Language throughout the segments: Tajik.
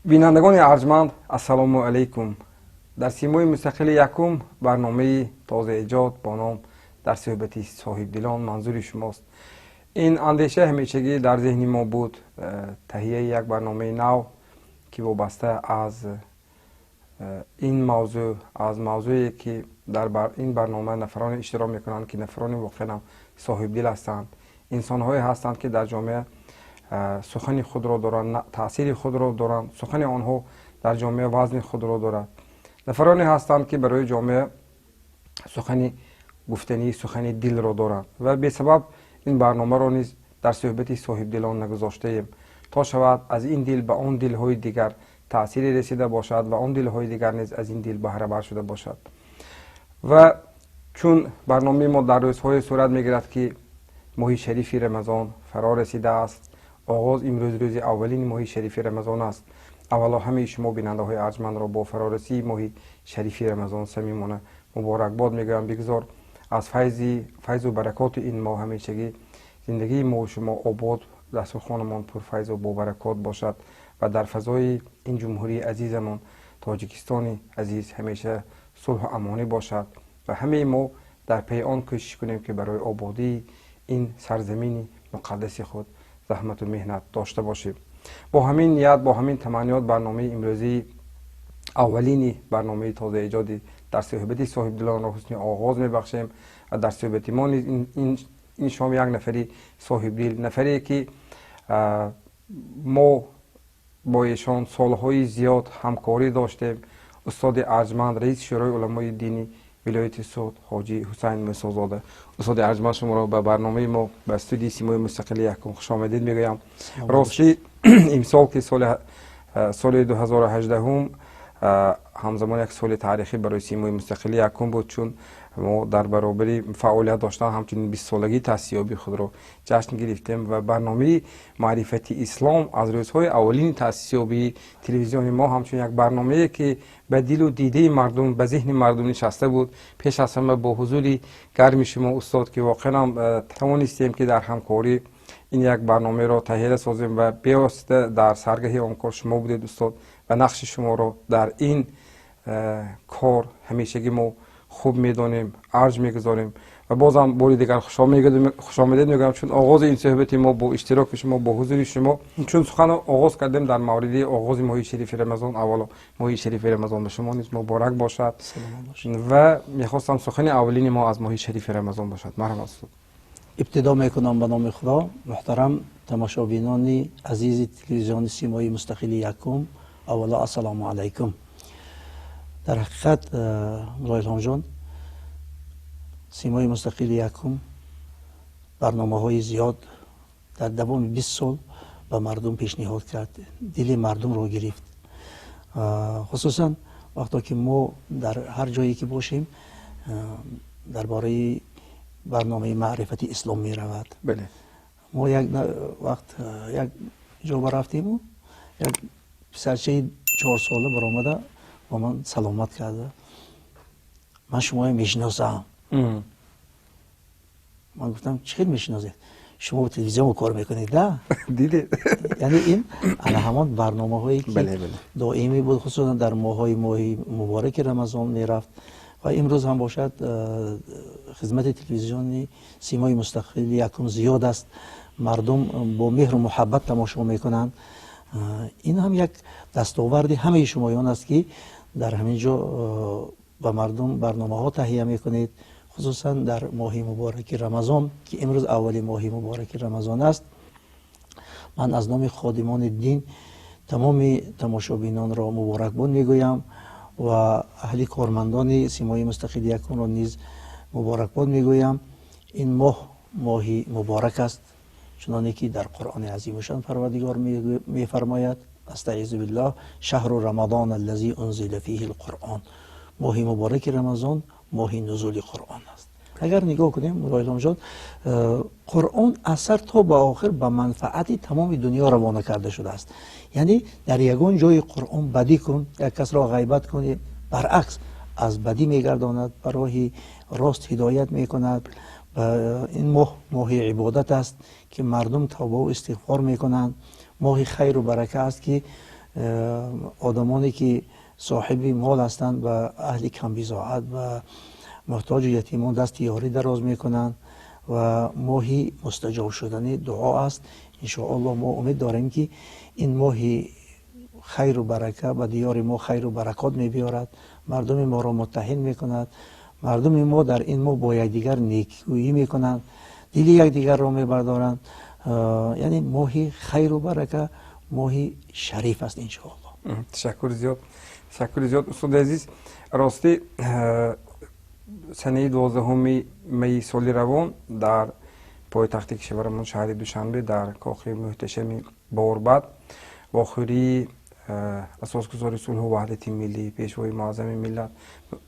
Бинандагони арҷманд, ассалому алайкум. Дар Симои Мустақили Якум барномаи тозаэҷод бо ном «Дар суҳбати соҳибдилон» манзури шумост. Ин андеша ҳамешагӣ дар зеҳни мо буд, таҳияи як барномаи нав, ки вобаста аз ин мавзӯъ, аз мавзӯе ки дар ин барнома нафароне иштирок мекунанд, ки нафарони воқеан соҳибдил ҳастанд, инсонҳое ҳастанд, ки дар ҷомеа сухани худро доранд, таъсири худро доранд, сухани онҳо дар ҷомеа вазни худро дорад, нафароне ҳастанд, ки барои ҷомеа сухани гуфтанӣ, сухани дилро доранд. Ва бесабаб ин барномаро низ «Дар суҳбати соҳибдилон» нагузоштаем, то шавад аз ин дил ба он дилҳои дигар таъсире расида бошад ва он дилҳои дигар низ аз ин дил баҳрабар шуда бошад. Ва чун барномаи мо дар рӯзҳое сурат мегирад, ки моҳи шарифи Рамазон фаро расидааст, оғоз имрӯз рӯзи аввалини моҳи шарифи Рамазон аст, аввало ҳамаи шумо бинандаҳои арҷмандро бо фарорасии моҳи шарифи Рамазон самимона муборакбод мегӯям. Бигзор аз файзу баракоти ин моҳ ҳамешагӣ зиндагии мову шумо обод, дастурхонамон пурфайзу бобаракот бошад ва дар фазои ин ҷумҳурии азизамон, Тоҷикистони азиз, ҳамеша сулҳу амонӣ бошад ва ҳамаи мо дар пайи он кӯшиш кунем, ки барои ободии ин сарзамини муқаддаси худ заҳмату меҳнат дошта бошем. Бо ҳамин ният, бо ҳамин таманниёт барномаи имрӯзии, аввалини барномаи тозаэҷоди «Дар суҳбати соҳибдилонро» ҳусни оғоз мебахшем. Ва дар суҳбати мо низ ин шом як нафари соҳибдил, нафаре ки мо бо эшон солҳои зиёд ҳамкорӣ доштем, устоди арҷманд, раиси Шӯрои уламои дини вилояти Суғд, ҳоҷӣ Ҳусайн Мусозода. Устоди арҷманд, шуморо ба барномаи мо, ба студияи Симои Мустақили Якум хушомадед мегӯям. Ростӣ, имсол, ки соли 2018-ум, ҳамзамон як соли таърихӣ барои Симои Мустақили Якум буд, чун мо дар баробари фаъолият доштан ҳамчунин 20-солагии таъсисёбии худро ҷашн гирифтем. Ва барномаи «Маърифати ислом» аз рӯзҳои аввалини таъсисёбии телевизиони мо ҳамчун як барномае, ки ба дилу дидаи мардум, ба зеҳни мардум нишаста буд, пеш аз ҳама бо ҳузури гарми шумо, устод, ки воқеан тавонистем, ки дар ҳамкорӣ ин як барномаро таҳия созем ва бевосита дар саргаҳи он кор шумо будед, устод. Ва нақши шуморо дар ин кор ҳамешагӣ мо хуб медонем, арҷ мегузорем ва бозам бори дигар хушомадед мегӯям, чун оғози ин суҳбати мо бо иштироки шумо, бо ҳузури шумо. Чун сухан оғоз кардем дар мавриди оғози моҳи шарифи Рамазон, аввало моҳи шарифи Рамазон ба шумо низ муборак бошад ва мехостам сухани аввалини мо аз моҳи шарифи Рамазон бошад. Марҳамат, устод. Ибтидо мекунам ба номи Худо. Муҳтарам тамошобинони азизи телевизиони Симои Мустақили Якум, аввало ассалому алайкум. Дар ҳақиқат, мулло Илҳомҷон, Симои Мустақили Якум барномаҳои зиёд дар давоми 20 сол ба мардум пешниҳод кард, дили мардумро гирифт. Хусусан вақто ки мо дар ҳар ҷое ки бошем, дар бораи барномаи «Маърифати ислом» меравад. Мо як вақт як ҷо рафтиму як писарчаи 4-сола баромада бо ман саломат карда: «Ман шуморо мешиносам». Ман гуфтам: «Чӣ хел мешиносед? Шумо бо телевизион кор мекунед, да?» Дидед. Яъне ин ана ҳамон барномаҳое ки доимӣ буд, хусусан дар моҳҳои моҳи мубораки Рамазон мерафт. Ва имрӯз ҳам бошад, хизмати телевизиони Симои Мустақили Якум зиёд аст, мардум бо меҳру муҳаббат тамошо мекунанд. Ин ҳам як дастоварди ҳамаи шумоён аст, ки дар ҳамин ҷо ба мардум барномаҳо таҳия мекунед, хусусан дар моҳи мубораки Рамазон, ки имрӯз аввали моҳи мубораки Рамазон аст. Ман аз номи ходимони дин тамоми тамошобинонро муборакбод мегӯям ва аҳли кормандони Симои Мустақили Якумро низ муборакбод мегӯям. Ин моҳ моҳи муборак аст, чуноне ки дар Қуръони азимушан Парвардигор мефармояд: أستعيذ بالله، شهر رمضان الذي أنزل فيه القرآن. Моҳи мубораки Рамазон моҳи нузули Қуръон аст. Агар нигоҳ кунем, мулло Илҳомҷон, Қуръон аз сар то ба охир ба манфаати тамоми дунё равона карда шудааст. Яъне дар ягон ҷои Қуръон бадӣ кун, як касро ғайбат кун, баръакс, аз бадӣ мегардонад, ба роҳи рост ҳидоят мекунад. Ин моҳ моҳи ибодат аст, ки мардум тавбаву истиғфор мекунанд. Моҳи хайру барака аст, ки Одамоне ки соҳиби мол ҳастанд ба аҳли камбизоат, ба муҳтоҷу ятимон дасти ёрӣ дароз мекунанд ва моҳи мустаҷоб шудани дуо аст. Иншоаллоҳ мо умед дорем, ки ин моҳи хайру барака ба диёри мо хайру баракот мебиёрад, мардуми моро муттаҳид мекунад. Мардуми мо дар ин моҳ бо якдигар некӯӣ мекунанд, дили якдигарро мебардоранд. Яъне моҳи хайру барака, моҳи шариф аст, иншоаллоҳ. Ташаккури зиёд, ташаккури зиёд, устоди азиз. Ростӣ, санаи 12 майи соли равон дар пойтахти кишварамон, шаҳри Душанбе, дар кохи муҳташами Борбад вохӯрии асосгузори сулҳу ваҳдати миллӣ, пешвои муаззами миллат,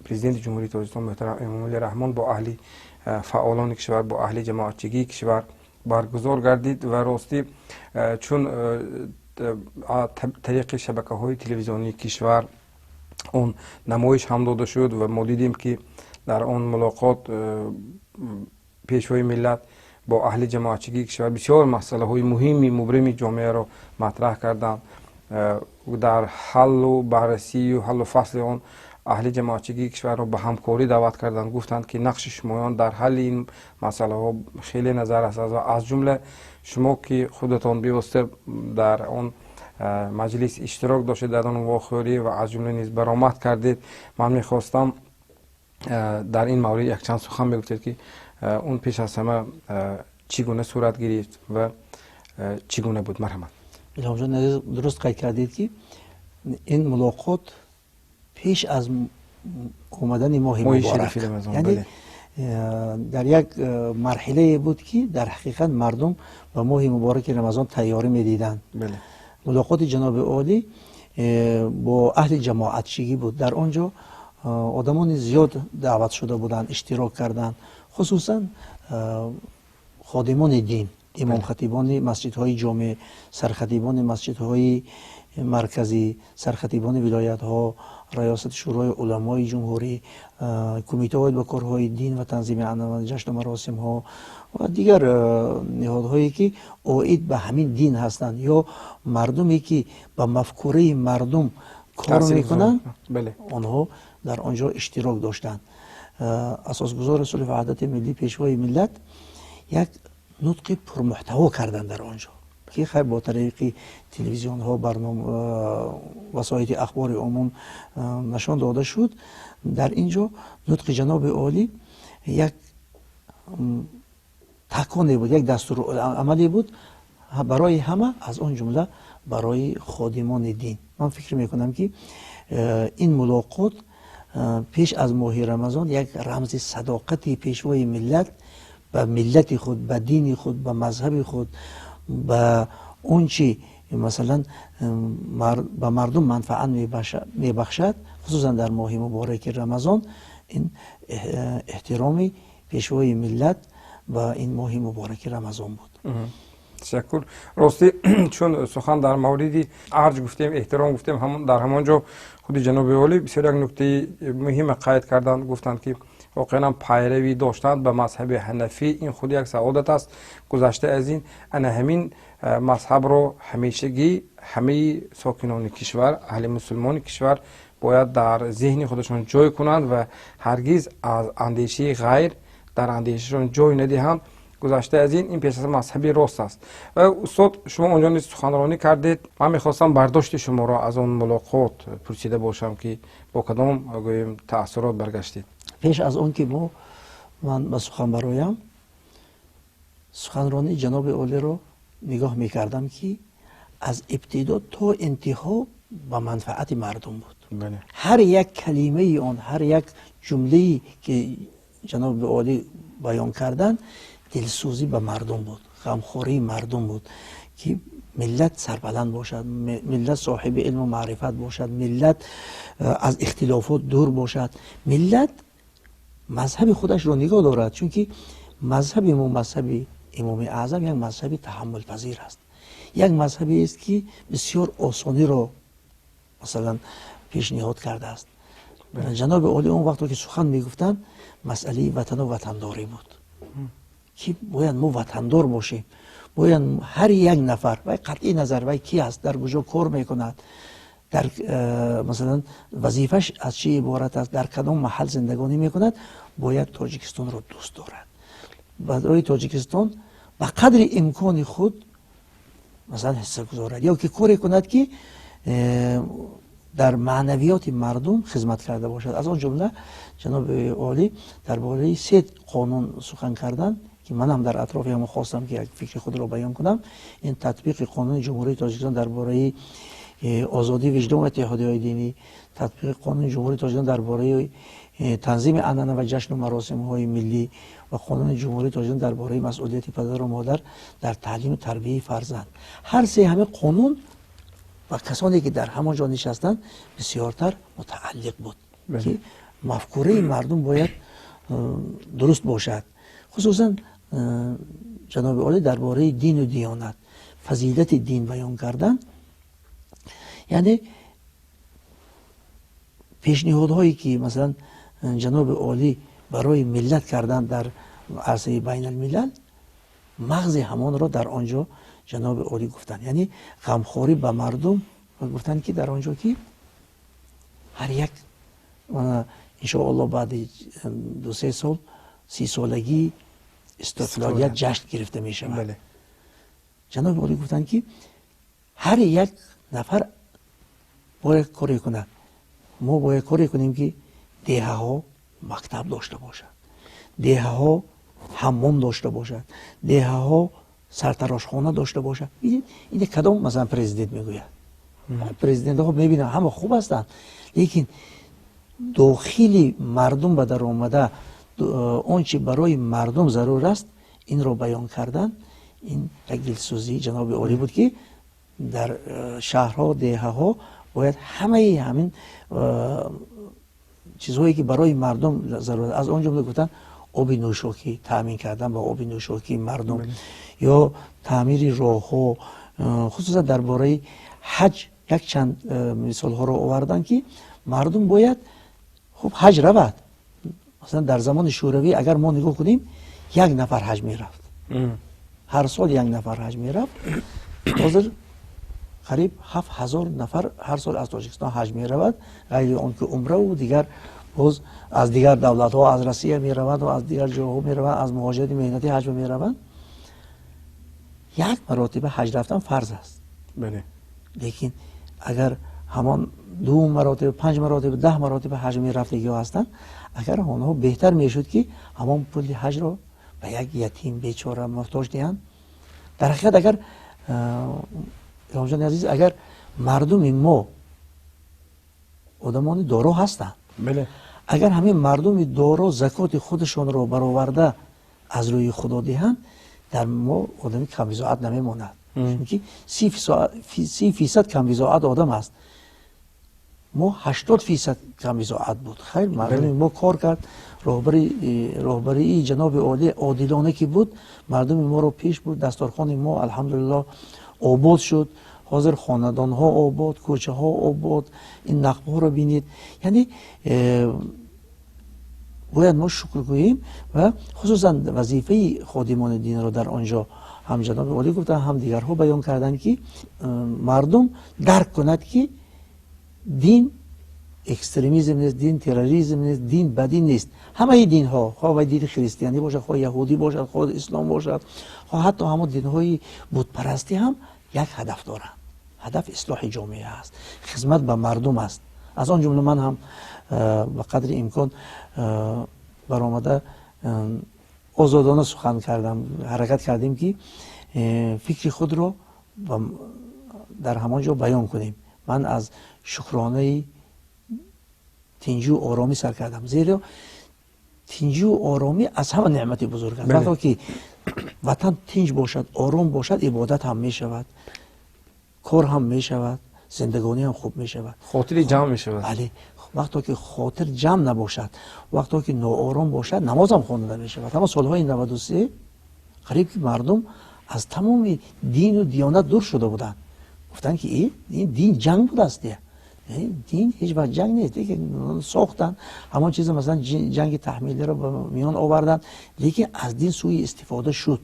Президенти Ҷумҳурии Тоҷикистон муҳтарам Эмомалӣ Раҳмон бо аҳли фаъолони кишвар, бо аҳли ҷамоатчигии кишвар баргузор гардид. Ва ростӣ, чун тариқи шабакаҳои телевизионии кишвар он намоиш ҳам дода шуд ва мо дидем, ки дар он мулоқот пешвои миллат бо аҳли ҷамоатчигии кишвар бисёр масъалаҳои муҳими мубрими ҷомеаро матраҳ карданд. Дар ҳаллу баррасию ҳаллу фасли он аҳли ҷамоатчигии кишварро ба ҳамкорӣ даъват карданд. Гуфтанд, ки нақши шумоён дар ҳалли ин масъалаҳо хеле назар аст ва аз ҷумла шумо, ки худатон бевосита дар он маҷлис иштирок доштед, дар он вохӯрӣ ва аз ҷумла низ баромад кардед. Ман мехостам, дар ин маврид якчанд сухан мегуфтед, ки он пеш аз ҳама чӣ гуна сурат гирифт ва чӣ гуна буд. Марҳамат. Илҳомҷон азиз, дуруст қайд кардед, ки ин мулоқот пеш аз омадани моҳи муборак, яъне дар як марҳилае буд, ки дар ҳақиқат мардум ба моҳи мубораки Рамазон тайёрӣ медиданд. Мулоқоти ҷаноби олӣ бо аҳли ҷамоатчигӣ буд. Дар он ҷо одамони зиёд даъват шуда буданд, иштирок карданд, хусусан ходимони дин, имомхатибони масҷидҳои ҷомеъ, сархатибони масҷидҳои марказӣ, сархатибони вилоятҳо, раёсати Шӯрои уламои ҷумҳурӣ, кумитаҳои ба корҳои дин ва танзими ҷашну маросимҳо ва дигар ниҳодҳое, ки оид ба ҳамин дин ҳастанд ё мардуме, ки ба мафкураи мардум кор мекунанд, онҳо дар он ҷо иштирок доштанд. Асосгузори сулҳу ваҳдати миллӣ, пешвои миллат як нутқи пурмуҳтаво карданд дар он ҷо, ки хайр, бо тариқи телевизионҳо, барнома, васоити ахбори умум нишон дода шуд. Дар ин ҷо нутқи ҷаноби олӣ як таконе буд, як дастурамале буд барои ҳама, аз он ҷумла барои ходимони дин. Ман фикр мекунам, ки ин мулоқот пеш аз моҳи Рамазон як рамзи садоқати пешвои миллат ба миллати худ, ба дини худ, ба мазҳаби худ, ба он чи масалан ба мардум манфаат мебахшад, хусусан дар моҳи мубораки Рамазон. Ин эҳтироми пешвои миллат ба ин моҳи мубораки Рамазон буд. Ташаккур. Ростӣ, чун сухан дар мавриди арҷ гуфтем, эҳтиром гуфтем, дар ҳамон ҷо худи ҷаноби олӣ бисёр як нуктаи муҳима қайд карданд. Гуфтанд, ки воқеан пайравӣ доштанд ба мазҳаби ҳанафӣ ин худ як саодат аст. Гузашта аз ин, ана ҳамин мазҳабро ҳамешагӣ ҳамаи сокинони кишвар, аҳли мусулмони кишвар бояд дар зеҳни худашон ҷой кунанд ва ҳаргиз аз андешаи ғайр дар андешашон ҷой надиҳанд. Гузашта аз ин, ин пеш аз мазҳаби рост аст. Ва устод, шумо онҷо низ суханронӣ кардед. Ман мехостам бардошти шуморо аз он мулоқот пурсида бошам, ки бо кадом, гӯем, таассурот баргаштед. Пеш аз он ки ман ба сухан бароям, суханронии ҷаноби олиро нигоҳ мекардам, ки аз ибтидо то интиҳо ба манфаати мардум буд. Ҳар як калимаи он, ҳар як ҷумлае, ки ҷаноби олӣ баён карданд, дилсӯзӣ ба мардум буд, ғамхории мардум буд, ки миллат сарбаланд бошад, миллат соҳиби илму маърифат бошад, миллат аз ихтилофот дур бошад, миллат мазҳаби худашро нигоҳ дорад, чунки мазҳаби мо, мазҳаби Имоми Аъзам, як мазҳаби таҳаммулпазир аст, як мазҳабест, ки бисёр осониро масалан пешниҳод кардааст. Ҷаноби олӣ он вақто, ки сухан мегуфтанд, масъалаи ватану ватандорӣ буд, ки бояд мо ватандор бошем, бояд ҳар як нафар, вай қатъи назар вай ки аст, дар куҷо кор мекунад. Дар масалан вазифааш аз чӣ иборат аст, дар кадом маҳал зиндагонӣ мекунад, бояд Тоҷикистонро дӯст дорад. Барои Тоҷикистон ба қадри имкони худ масалан ҳисса гузорад ё ки коре кунад, ки дар маънавиёти мардум хизмат карда бошад. Аз он ҷумла ҷаноби олӣ дар бораи се қонун сухан карданд, ки манам дар атрофи ҳамон хостам, ки як фикри худро баён кунам. Ин татбиқи қонуни Ҷумҳурии Тоҷикистон дар бораи озодии виҷдон ва иттиҳодиҳои динӣ, татбиқи қонуни Ҷумҳурии Тоҷикистон дар бораи танзими анъана ва ҷашну маросимҳои миллӣ ва қонуни Ҷумҳурии Тоҷикистон дар бораи масъулияти падару модар дар таълиму тарбияи фарзанд. Ҳар се ҳамин қонун ба касоне, ки дар ҳамон ҷо нишастанд, бисёртар мутааллиқ буд, ки мафкураи мардум бояд дуруст бошад. Хусусан ҷаноби олӣ дар бораи дину диёнат, фазилати дин баён карданд. Яъне пешниҳодҳое, ки масалан ҷаноби олӣ барои миллат карданд дар арсаи байналмилал, мағзи ҳамонро дар он ҷо ҷаноби олӣ гуфтанд. Яъне ғамхорӣ ба мардум ва гуфтанд, ки дар он ҷо ки ҳар як, иншоалло, баъди 2-3 сол 30-солагии истиқлолият ҷашн гирифта мешавад. Ҷаноби олӣ гуфтанд, ки ҳар як нафар бояд коре кунад. Мо бояд коре кунем, ки деҳаҳо мактаб дошта бошад, деҳаҳо ҳаммом дошта бошад, деҳаҳо сартарошхона дошта бошад. Ин кадом масалан президент мегӯяд? Президентҳо мебинам, ҳама хуб ҳастанд, лекин дохили мардум ба даромада он чи барои мардум зарур аст, инро баён кардан, ин як дилсӯзии ҷаноби олӣ буд, ки дар шаҳрҳо, деҳаҳо бояд ҳамаи ҳамин чизҳое, ки барои мардум зарур, аз он ҷумла гуфтанд оби нӯшокӣ, таъмин кардан ба оби нӯшокии мардум ё таъмири роҳҳо. Хусусан дар бораи ҳаҷ якчанд мисолҳоро оварданд, ки мардум бояд хуб ҳаҷ равад. Масалан, дар замони Шӯравӣ агар мо нигоҳ кунем, як нафар ҳаҷ мерафт ҳар сол, як нафар ҳаҷ мерафт. Ҳозир қариб 7000 нафар ҳар сол аз Тоҷикистон ҳаҷ меравад, ғайри он ки умраву дигар боз аз дигар давлатҳо, аз Россия мераванд ва аз дигар ҷоҳо мераванд, аз муҳоҷирати меҳнатӣ ҳаҷ мераванд. Як маротиба ҳаҷ рафтан фарз аст, лекин агар ҳамон ду маротиба, панҷ маротиба, 10 маротиба ҳаҷ мерафтагиҳо ҳастанд, агар онҳо беҳтар мешуд, ки ҳамон пули ҳаҷро ба як ятим, бечора, муҳтоҷ диҳанд. Дар ҳақиқат, агар Илҳомҷони азиз, агар мардуми мо одамони доро ҳастанд, агар ҳамин мардуми доро закоти худашонро бароварда аз рӯи Худо диҳанд, дар мо одами камбизоат намемонад, чунки 30% камбизоат одам аст. Мо 80% камбизоат буд. Хайр, мардуми мо кор кард, роҳбарии ҷаноби олӣ одилона ки буд, мардуми моро пеш бурд. Дастархони мо, алҳамдулилло, обод шуд. Ҳозир хонадонҳо обод, кӯчаҳо обод, ин нақбҳоро бинед. Яъне бояд мо шукр гӯем ва хусусан вазифаи ходимони динро дар он ҷо ҳам ҷаноби олӣ гуфтанд, ҳам дигарҳо баён карданд, ки мардум дарк кунад, ки дин экстремизм нест, дин терроризм нест, дин бадӣ нест. Ҳамаи динҳо, хоҳ вай дини христианӣ бошад, хоҳ яҳудӣ бошад, хоҳ ислом бошад, хоҳ ҳатто ҳамон динҳои бутпарастӣ ҳам як ҳадаф доранд. Ҳадаф ислоҳи ҷомеа аст, хизмат ба мардум аст. Аз он ҷумла ман ҳам ба қадри имкон баромада озодона сухан кардам. Ҳаракат кардем, ки фикри худро дар ҳамон ҷо баён кунем. Ман аз шукронаи тинҷу оромӣ сар кардам, зеро тинҷу оромӣ аз ҳама неъмати бузург аст. Вақто ки ватан тинҷ бошад, ором бошад, ибодат ҳам мешавад, кор ҳам мешавад, зиндагонӣ ҳам хуб мешавад. Хотири ҷамъ мешавад. Бале, вақто ки хотир ҷамъ набошад, вақто ки ноором бошад, намоз ҳам хонда намешавад. Ҳама солҳои 93 қариб ки мардум аз тамоми дину диёнат дур шуда буданд. Гуфтанд, ки ин дин ҷанг будааст. Дин ҳеҷ вақт ҷанг нест. Лекин сохтанд ҳамон чиза, масалан, ҷанги таҳмилиро ба миён оварданд, лекин аз дин сӯи истифода шуд.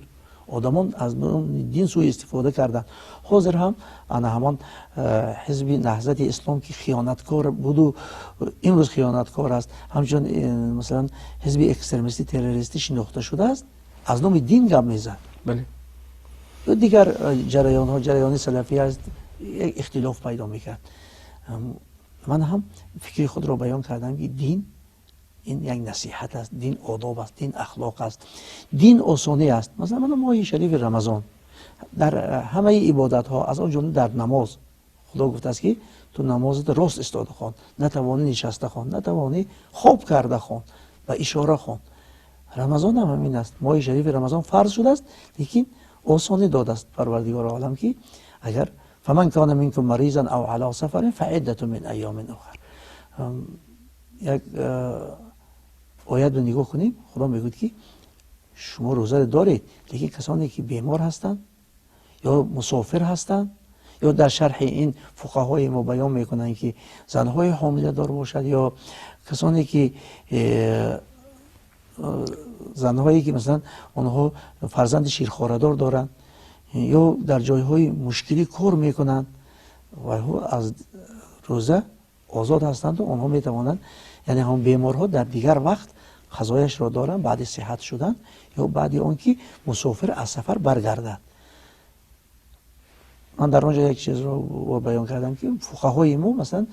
Одамон аз дин суистифода карданд. Ҳозир ҳам ана ҳамон ҳизби Наҳзати Ислом, ки хиёнаткор буду имрӯз хиёнаткор аст, ҳамчун масалан ҳизби экстремистӣ, террористӣ шинохта шудааст, аз номи дин гап мезад. Ё дигар ҷараёнҳо, ҷараёни салафия аст, як ихтилоф пайдо мекард. Ман ҳам фикри худро баён кардам, ки дин ин як насиҳат аст, дин одоб аст, дин ахлоқ аст, дин осонӣ аст. Масалан, мана моҳи шарифи Рамазон дар ҳамаи ибодатҳо, аз он ҷумла дар намоз, Худо гуфтааст, ки ту намозат рост истода хон, натавонӣ нишаста хон, натавонӣ хоб карда хон, ба ишора хон. Рамазон ҳам ҳамин аст. Моҳи шарифи Рамазон фарз шудааст, лекин осонӣ додааст Парвардигори олам, ки агар фаман кана минкум маризан ав ала сафарин фаиддатун мин айёмин ухар. Як оятро нигоҳ кунем, Худо мегӯяд, ки шумо рӯза доред, лекин касоне ки бемор ҳастанд ё мусофир ҳастанд, ё дар шарҳи ин фуқаҳои мо баён мекунанд, ки занҳои ҳомиладор бошад, ё касоне ки занҳое ки масалан онҳо фарзанди ширхорадор доранд ё дар ҷойҳои мушкилӣ кор мекунанд, вайҳо аз рӯза озод ҳастанду онҳо метавонанд, яъне ҳам беморҳо дар дигар вақт қазояшро доранд, баъди сиҳат шудан ё баъди он ки мусофир аз сафар баргардад. Ман дар он ҷо як чизро баён кардам, ки фуқаҳои мо масалан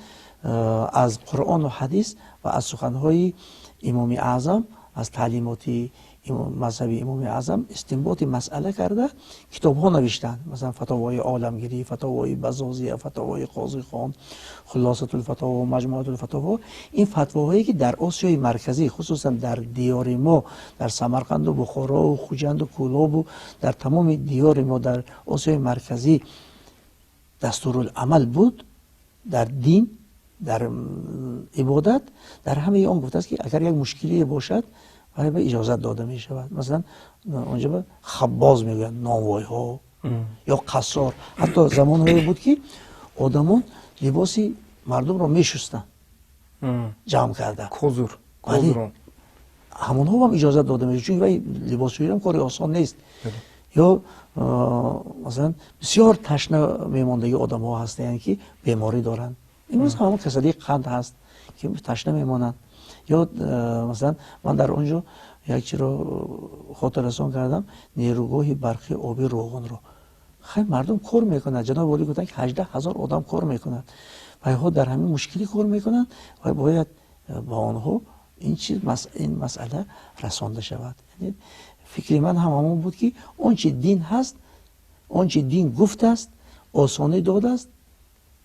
аз Қуръону ҳадис ва аз суханҳои Имоми Аъзам, аз таълимоти мазҳаби Имоми Аъзам истинботи масъала карда китобҳо навиштанд. Масалан, Фатовои оламгирӣ, Фатовои Базозия, Фатовои Қозихон, Хулосатулфатово, Маҷмуатулфатово. Ин фатвоҳое ки дар Осиёи Марказӣ, хусусан дар диёри мо, дар Самарқанду Бухорову Хуҷанду Кӯлобу дар тамоми диёри мо дар Осиёи Марказӣ дастуруламал буд, дар дин, дар ибодат, дар ҳамаи он гуфтааст, ки агар як мушкилие бошад, вай ба иҷозат дода мешавад. Масалан, онҷо ба хаббоз мегӯянд, нонвойҳо ё қассор. Ҳатто замонҳое буд, ки одамон либоси мардумро мешустанд ҷамъ карда. Козур. Ҳамонҳо ҳам иҷозат дода мешуд, чун вай либосшӯиам кори осон нест. Ё масалан, бисёр ташна мемондагӣ одамҳо ҳастанд, ки беморӣ доранд. Имрӯз ҳамон касалии қанд ҳаст, ки ташна мемонанд. Ё масалан, ман дар он ҷо як чиро хотиррасон кардам, нерӯгоҳи барқи оби Роғунро. Хай, мардум кор мекунад. Ҷаноби олӣ гуфтанд, ки 18 000 одам кор мекунад. Вайҳо дар ҳамин мушкилӣ кор мекунанд ва бояд ба онҳо ин чиз, ин масъала расонда шавад. Фикри ман ҳам ҳамон буд, ки он чи дин ҳаст, он чи дин гуфтааст, осонӣ додааст,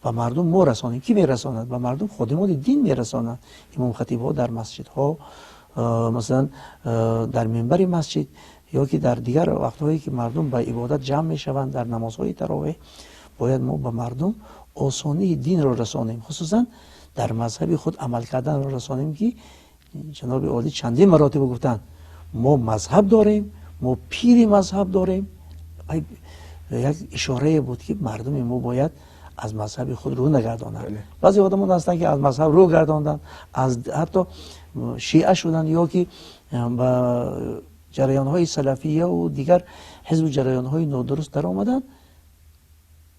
ба мардум мо расонем. Кӣ мерасонад ба мардум? Ходимони дин мерасонанд, имомхатибҳо дар масҷидҳо, масалан, дар минбари масҷид ё ки дар дигар вақтҳое ки мардум ба ибодат ҷамъ мешаванд, дар намозҳои таровеҳ, бояд мо ба мардум осонии динро расонем, хусусан дар мазҳаби худ амал карданро расонем, ки ҷаноби олӣ чандин маротиба гуфтанд: мо мазҳаб дорем, мо пири мазҳаб дорем. Як ишорае буд, ки мардуми мо бояд аз мазҳаби худ рӯ нагардонанд. Баъзе одамон ҳастанд, ки аз мазҳаб рӯ гардонданд, аз ҳатто шиа шуданд ё ки ба ҷараёнҳои салафияву дигар ҳизбу ҷараёнҳои нодуруст даромаданд,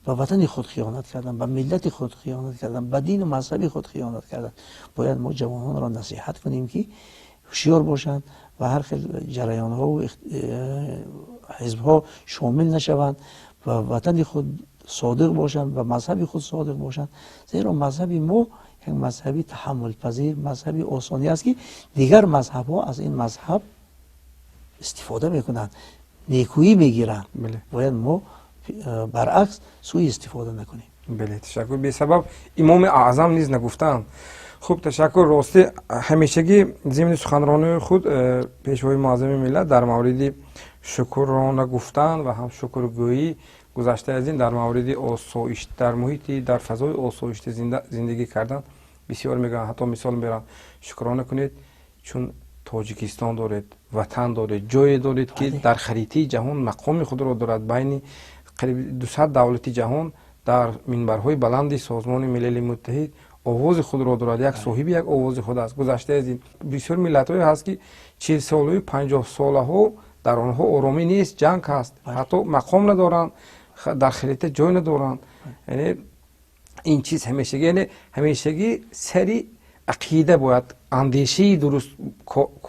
ба ватани худ хиёнат карданд, ба миллати худ хиёнат карданд, ба дину мазҳаби худ хиёнат карданд. Бояд мо ҷавононро насиҳат кунем, ки ҳушёр бошанд ва ҳар хел ҷараёнҳову ҳизбҳо шомил нашаванд, ба ватани худ содиқ бошанд, ба мазҳаби худ содиқ бошанд, зеро мазҳаби мо як мазҳаби таҳаммулпазир, мазҳаби осонӣ аст, ки дигар мазҳабҳо аз ин мазҳаб истифода мекунанд, некӯӣ мегиранд. Бояд мо баръакс сӯи истифода накунем. Бале, ташаккур. Бесабаб Имоми Аъзам низ нагуфтаанд. Хуб, ташаккур. Ростӣ, ҳамешагӣ зимни суханронии худ Пешвои муаззами миллат дар мавриди шукрона гуфтан ва ҳам шукргӯӣ, гузашта аз ин, дар мавриди осоиш, дар муҳити, дар фазои осоишта зиндагӣ кардан бисёр мегӯянд. Ҳатто мисол мебаранд: шукрона кунед, чун Тоҷикистон доред, ватан доред, ҷое доред, ки дар харитаи ҷаҳон мақоми худро дорад, байни қариби 200 давлати ҷаҳон дар минбарҳои баланди Созмони Милали Муттаҳид овози худро дорад, як соҳиби як овози худ аст. Гузашта аз ин, бисёр миллатҳое ҳаст, ки 40-солаю 50-солаҳо Дар онҳо оромӣ нест, ҷанг ҳаст, ҳатто мақом надоранд, дар харита ҷой надоранд. Яъне ин чиз ҳамешагӣ, яъне ҳамешагӣ сари ақида бояд, андешаи дуруст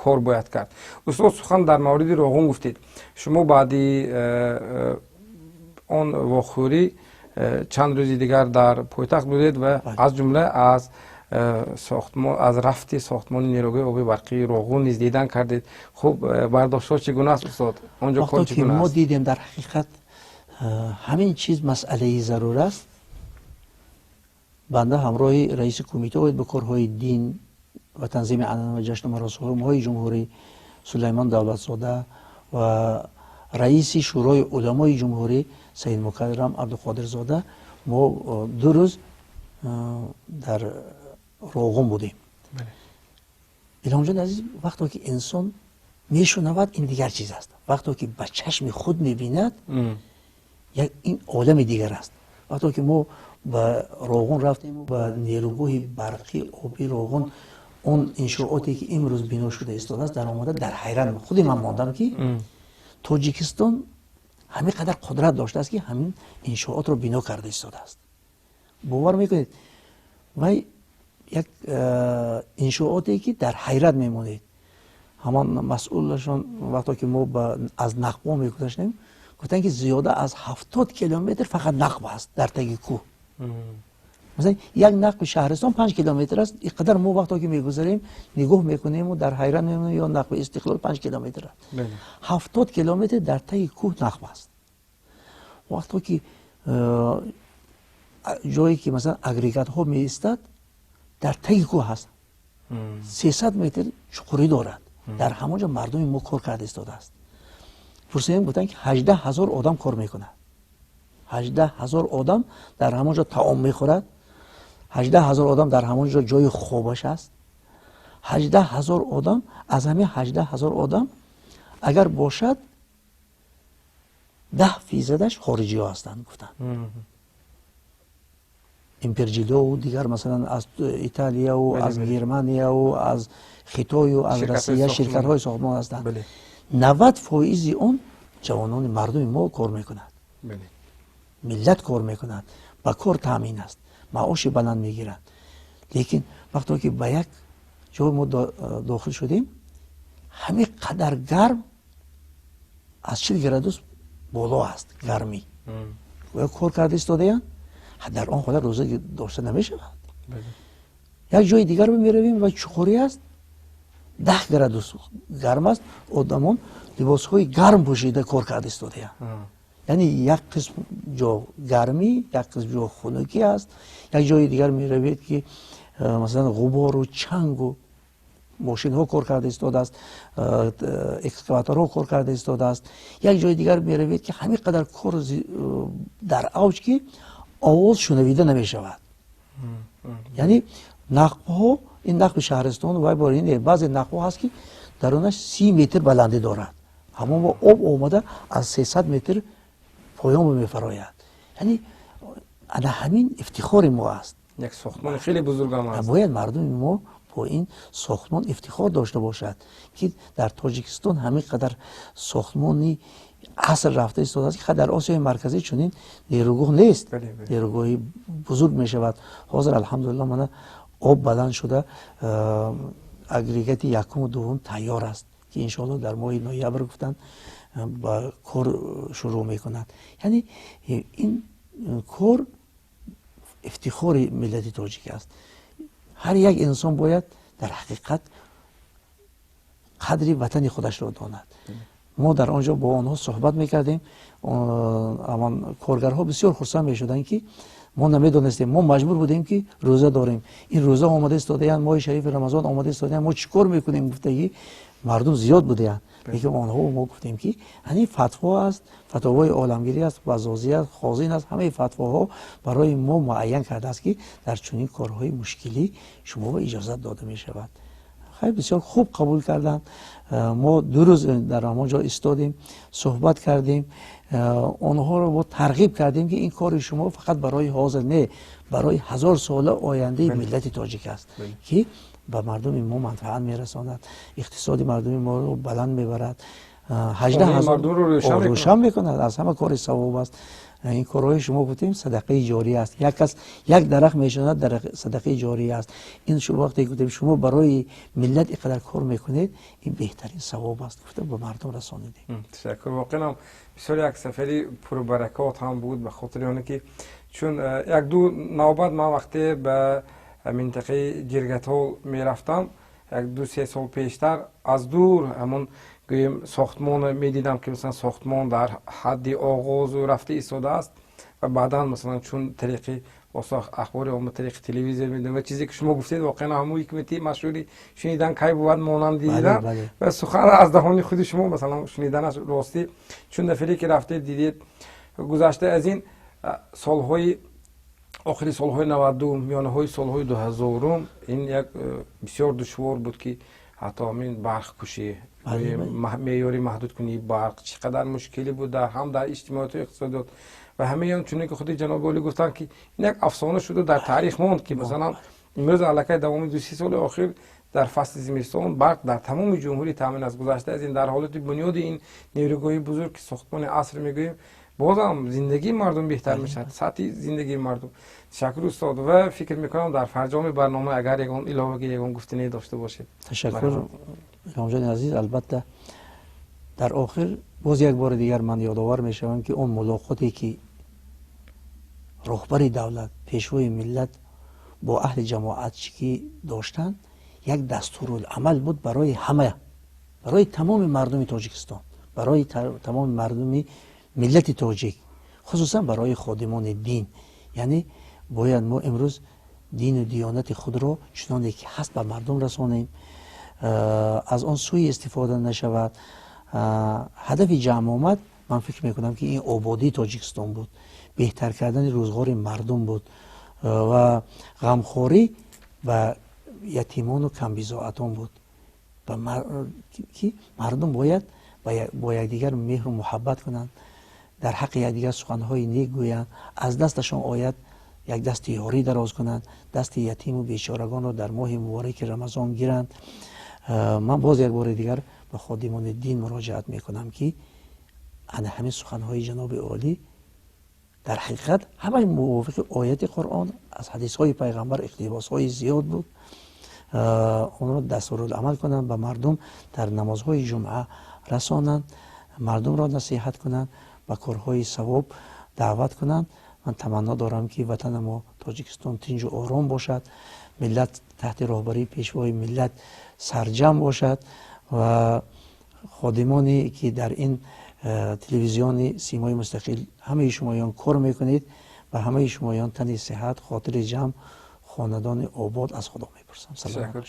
кор бояд кард. Устод, сухан дар мавриди Роғун гуфтед. Шумо баъди он вохӯрӣ чанд рӯзи дигар дар пойтахт будед ва аз ҷумла аз рафти сохтмони нерӯгоҳи оби барқии Роғун низ дидан кардед. Хуб, бардоштҳо чӣ гуна аст, устод? Он ҷо кор чӣ гуна аст? Мо дидем, дар ҳақиқат ҳамин чиз масъалаи зарур аст. Банда ҳамроҳи раиси кумита оид ба корҳои дин ва танзими анъана ва ҷашну маросимҳои ҷумҳурӣ Сулаймон Давлатзода ва раиси Шӯрои уламои ҷумҳурӣ Саид Мукаррам Абдуқодирзода мо 2 рӯз дар Роғун будем. Илҳомҷон азиз, вақто ки инсон мешунавад, ин дигар чиз аст. Вақто ки ба чашми худ мебинад, ин олами дигар аст. Вақто ки мо ба Роғун рафтем, ба нерӯгоҳи барқи оби Роғун, он иншооте ки имрӯз бино шуда истодааст, дар омада дар ҳайрат худи ман мондам, ки Тоҷикистон ҳамин қадар қудрат доштааст, ки ҳамин иншоотро бино карда истодааст. Бовар мекунед, вай як иншооте ки дар ҳайрат мемонед. Ҳамон масъулашон вақто ки мо аз нақбо мегузаштем, гуфтанд, ки зиёда аз 70 километр фақат нақб аст дар таги кӯҳ. Масалан, як нақби шаҳристон 5 километр аст. Ин қадар мо вақто ки мегузарем, нигоҳ мекунему дар ҳайрат мемонем, ё нақби Истиқлол 5 километр аст. 70 километр дар таги кӯҳ нақб аст. Вақто ки ҷое ки масалан агрегатҳо меистад, дар таги кӯҳ ҳаст, 300 метр чуқурӣ дорад. Дар ҳамон ҷо мардуми мо кор карда истодааст. Пурсидем, гуфтанд, ки 18 000 одам кор мекунад. 18 000 одам дар ҳамон ҷо таом мехӯрад, 18 000 одам дар ҳамон ҷо ҷои хобаш аст. 18 000 одам, аз ҳамин 18 000 одам агар бошад, 10 фоизаш хориҷиҳо ҳастанд, гуфтанд. Имперҷилову дигар, масалан, аз Италияву аз Германияву аз Хитою аз Россия ширкатҳои сохтмон ҳастанд. 90 фоизи он ҷавонони мардуми мо кор мекунад, миллат кор мекунад, ба кор таъмин аст, маоши баланд мегирад. Лекин вақто ки ба як ҷой мо дохил шудем, ҳамин қадар гарм, аз 40 градус боло аст гармӣ, кор карда истодаянд. Дар он ҳолат рӯза дошта намешавад. Як ҷои дигар меравем ва чуқурӣ аст, 10 градус гарм аст, одамон либосҳои гарм пӯшида кор карда истодаянд. Яъне як қисм ҷо гармӣ, як қисм ҷо хунукӣ аст. Як ҷои дигар меравед, ки масалан ғубору чангу мошинҳо кор карда истодааст, экскаваторҳо кор карда истодааст. Як ҷои дигар меравед, ки ҳамин қадар кор дар авҷ, ки овоз шунавида намешавад. Яъне нақбҳо, ин нақби шаҳристон вай бор, баъзе нақбҳо ҳаст, ки дарунаш 30 метр баландӣ дорад, ҳамон об омада аз 300 метр поён мефарояд. Яъне ана ҳамин ифтихори мо аст. Як сохтмони хеле бузургам аст. Бояд мардуми мо бо ин сохтмон ифтихор дошта бошад, ки дар Тоҷикистон ҳамин қадар сохтмони аср рафта истодааст, ки дар Осиёи Марказӣ чунин нерӯгоҳ нест. Нерӯгоҳи бузург мешавад. Ҳозир, алҳамдулилло, мана об баланд шуда, агрегати якуму дуввум тайёр аст, ки иншоалло дар моҳи ноябр, гуфтанд, ба кор шурӯъ мекунад. Яъне ин кор ифтихори миллати тоҷик аст. Ҳар як инсон бояд дар ҳақиқат қадри ватани худашро донад. Мо дар он ҷо бо онҳо суҳбат мекардем. Амон коргарҳо бисёр хурсанд мешуданд, ки мо намедонистем, мо маҷбур будем, ки рӯза дорем, ин рӯза омада истодаянд, моҳи шарифи Рамазон омада истодаянд, мо чӣ кор мекунем, гуфтагӣ мардум зиёд будаянд. Лекин онҳо мо гуфтем, ки ҳамин фатво аст, фатвои оламгирӣ аст, вазозӣ аст, хозин аст. Ҳамаи фатвоҳо барои мо муайян кардааст, ки дар чунин корҳои мушкилӣ шумо ба иҷозат дода мешавад. Хеле бисёр хуб қабул карданд. Мо 2 рӯз дар ҳамон ҷо истодем, суҳбат кардем, онҳоро бо тарғиб кардем, ки ин кори шумо фақат барои ҳозир не, барои 1000 сола ояндаи миллати тоҷик аст, ки ба мардуми мо манфаат мерасонад, иқтисоди мардуми моро баланд мебарад. 18,000 рӯшан мекунад. Аз ҳама кори савоб аст. Ин корҳои шумо гуфтем садақаи ҷория аст. Як кас як дарахт мешинонад, садақаи ҷория аст. Ин вақте гуфтем шумо барои миллат инқадар кор мекунед, ин беҳтарин савоб аст, гуфтем ба мардум расонидем. Ташаккур. Воқеан бисёр як сафари пурбаракот ҳам буд, ба хотири оне ки чун як ду навбат ман вақте ба минтақаи Ҷиргатол мерафтам, як ду се сол пештар, аз дур ҳамон гӯем сохтмонро медидам, ки масалан сохтмон дар ҳадди оғозу рафта истодааст, ва баъдан масалан чун тариқи ахбори омма, тариқи телевизор медидам ва чизе ки шумо гуфтед, воқеан ҳамон ҳикмати машҳури шунидан кай бувад монанд дидан ва сухан аз даҳони худи шумо масалан шуниданаш ростӣ, чун нафаре ки рафтед дидед. Гузашта аз ин, солҳои охири солҳои 92, миёнаҳои солҳои 2000-ум ин як бисёр душвор буд, ки ҳатто ҳамин барқкушӣ, меъёри маҳдудкунии барқ чӣ қадар мушкилӣ буд ҳам дар иҷтимоиёту иқтисодиёт ва ҳамаи он. Чуне ки худи ҷаноби олӣ гуфтанд, ки ин як афсона шуда дар таърих монд, ки масалан имрӯз аллакай давоми 2-3 соли охир дар фасли зимистон барқ дар тамоми ҷумҳурӣ таъмин аст. Гузашта аз ин, дар ҳолати бунёди ин нерӯгоҳи бузург, ки сохтмони аср мегӯем, бозам зиндагии мардум беҳтар мешавад, сатҳи зиндагии мардум. Ташаккур, устод, ва фикр мекунам, дар фарҷоми барнома агар ягон иловагӣ, ягон гуфтане дошта бошед. Ташаккур, Илҳомҷони азиз. Албатта, дар охир боз як бори дигар ман ёдовар мешавам, ки он мулоқоте ки роҳбари давлат, пешвои миллат бо аҳли ҷамоатчикӣ доштанд, як дастуруламал буд барои ҳама, барои тамоми мардуми Тоҷикистон, барои тамоми мардуми миллати тоҷик, хусусан барои ходимони дин. Яъне бояд мо имрӯз дину диёнати худро чуноне ки ҳаст ба мардум расонем, аз он сӯи истифода нашавад. Ҳадафи ҷамъомад, ман фикр мекунам, ки ин ободии Тоҷикистон буд, беҳтар кардани рӯзғори мардум буд ва ғамхорӣ ба ятимону камбизоатон буд, ки мардум бояд бо якдигар меҳру муҳаббат кунанд, дар ҳаққи якдигар суханҳои нек гӯянд, аз дасташон ояд як дасти ёрӣ дароз кунанд, дасти ятиму бечорагонро дар моҳи мубораки Рамазон гиранд. Ман боз як бори дигар ба ходимони дин муроҷиат мекунам, ки ана ҳамин суханҳои ҷаноби олӣ дар ҳақиқат ҳамаи мувофиқи ояти Қуръон, аз ҳадисҳои пайғамбар иқтибосҳои зиёд буд, онро дастуруламал кунанд, ба мардум дар намозҳои ҷумъа расонанд, мардумро насиҳат кунанд, ба корҳои савоб даъват кунанд. Ман таманно дорам, ки ватани мо Тоҷикистон тинҷу ором бошад, миллат таҳти роҳбарии пешвои миллат сарҷамъ бошад ва ходимоне ки дар ин телевизиони Симои Мустақил ҳамаи шумоён кор мекунед, ба ҳамаи шумоён тани сиҳат, хотири ҷамъ, хонадони обод аз Худо мепурсам.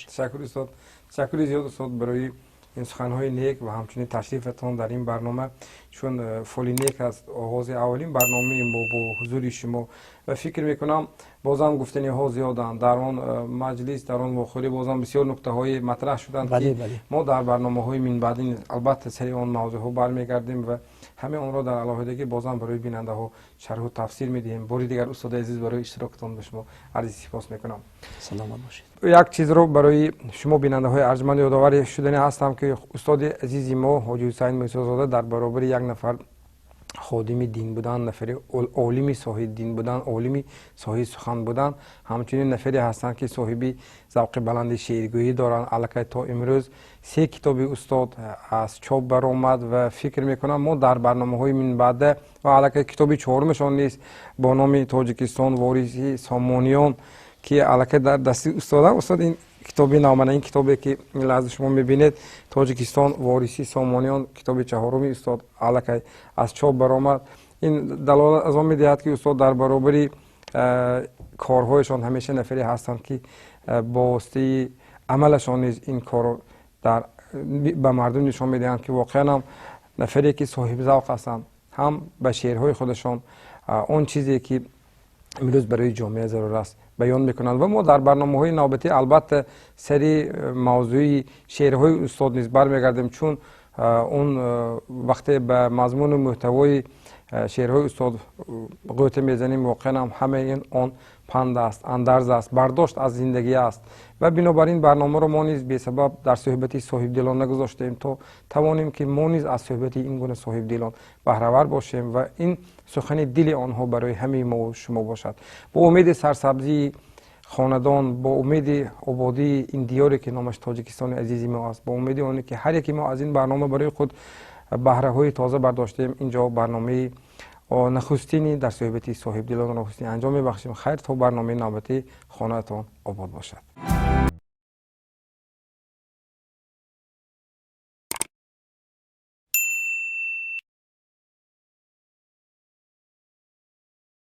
Ташаккур, устод. Ташаккури зиёд, устод, барои ин суханҳои нек ва ҳамчунин ташрифатон дар ин барнома, чун фоли нек аст оғози аввалин барномаи мо бо ҳузури шумо. Ва фикр мекунам, бозам гуфтаниҳо зиёданд дар он маҷлис, дар он вохӯрӣ бозам бисёр нуктаҳои матраҳ шуданд, ки мо дар барномаҳои минбаъдӣ албатта сари он мавзӯъҳо бармегардем ва ҳамаи онро дар алоҳидагӣ бозам барои бинандаҳо шарҳу тафсир медиҳем. Бори дигар, устоди азиз, барои иштирокатон ба шумо арзи сипос мекунам. Саломат бошед. Як чизро барои шумо, бинандаҳои арҷманд, ёдоварӣ шудани ҳастам, ки устоди азизи мо Ҳоҷи Ҳусайн Мусозода дар баробари як нафар ходими дин будан, нафари олими соҳиби дин будан, олими соҳиби сухан будан, ҳамчунин нафаре ҳастанд, ки соҳиби завқи баланди шеъргӯӣ доранд. Аллакай то имрӯз се китоби устод аз чоп баромад ва фикр мекунам, мо дар барномаҳои минбаъда ва аллакай китоби чорумашон низ бо номи «Тоҷикистон вориси Сомониён», ки аллакай дар дасти устодам. Устод, ин китоби навмана, ин китобе ки ин лаҳза шумо мебинед, «Тоҷикистон вориси Сомониён», китоби чаҳоруми устод аллакай аз чоп баромад. Ин далолат аз он медиҳад, ки устод дар баробари корҳояшон ҳамеша нафаре ҳастанд, ки бо воситаи амалашон низ ин корро дар ба мардум нишон медиҳанд, ки воқеан ҳам нафаре ки соҳибзавқ ҳастанд, ҳам ба шеърҳои худашон он чизе ки имрӯз барои ҷомеа зарур аст баён мекунанд. Ва мо дар барномаҳои навбатӣ албатта сари мавзӯи шеърҳои устод низ бармегардем, чун он вақте ба мазмуну мӯҳтавои Шеърҳои устод ғӯта мезанем, воқеан ҳам ҳамаи ин он панд аст, андарз аст, бардошт аз зиндагӣ аст. Ва бинобар ин барномаро мо низ бесабаб дар суҳбати соҳибдилон нагузоштем, то тавонем, ки мо низ аз суҳбати ин гуна соҳибдилон баҳравар бошем ва ин сухани дили онҳо барои ҳамаи мо шумо бошад. Бо умеди сарсабзии хонадон, бо умеди ободии ин диёре, ки номаш Тоҷикистони азизи мо аст, бо умеди оне, ки ҳар яке мо аз ин барнома барои худ баҳраҳои тоза бардоштем, инҷо барномаи нахустини дар суҳбати соҳибдилонро ҳусни анҷом мебахшем. Хайр, то барномаи навбатӣ, хонаатон обод бошад.